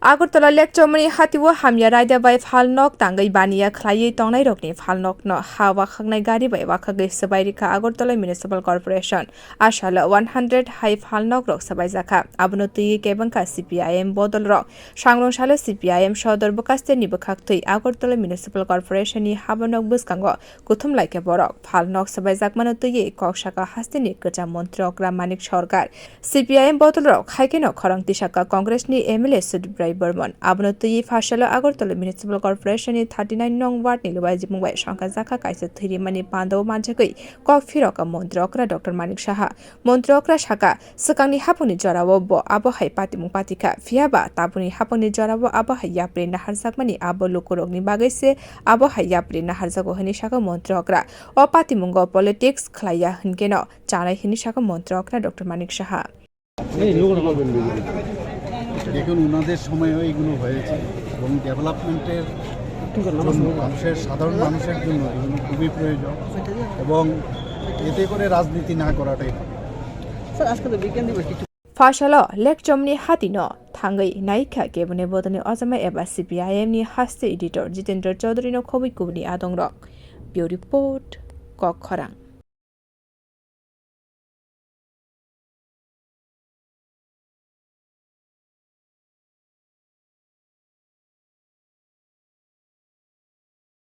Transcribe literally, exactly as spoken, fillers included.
Agartala Lekchomani hatio hamya raida bai phalnok tangwi baniya khlaiwi tongnairokni phalnokno ha wakhaknai gari bai wakhagwi swbai rikha Agartala Municipal Corporation. Asalo one hundred hai phalnokrok swbaijakha. Abono twiwi kebengkha C P I M bodolrok. Sangrong salo C P I M sodor bwkhaste ni bwkhaktwi Agartala Municipal Corporation ni habanok bwskango kuthum laikha borok. Phalnok swbaijakmano twiwi kok saka hasteni kwcham montri okra Manik Sarkar. C P I M bodolrok hai kheno khorang tisaka Congress ni M L A Sudip Rai Barman. Abono twiwi phasalo Agartala Municipal Corporation ni thirty nine nong ward ni lubai jibung bai songkha jakha kaisa thwirimani pandao manjagwi kok phirokha montri okra Doctor Manik Saha. Montri okra saka, swkangni haphangni jorao bo abo hai patimung patikha, phiyaba tabukni haphangni jorao abo hai yapri naharjakmani abo lukurokni bagwi se abo hai yapri naharjago hwnwi saka montri okra. O patimungo politics khlaiya hwnkeno chanai hwnwi saka montri okra Doctor Manik Saha. দেখুন, ওনাদের সময়ও এগুলো হয়েছে এবং ডেভেলপমেন্টের জন্য, মানুষের, সাধারণ মানুষের জন্য এগুলো খুবই প্রয়োজন এবং এতে করে রাজনীতি না করাটাই ভালো। স্যার, আজকে তো বিজ্ঞান দিবস, কিছু Phasalo Lekchomani hatino thangwi naikha keboni bodolni ojama eba C P I M ni haste editor Jitendra Chaudhary no khobwi kubuni adongrok. Bureau Report, Kok Khorang.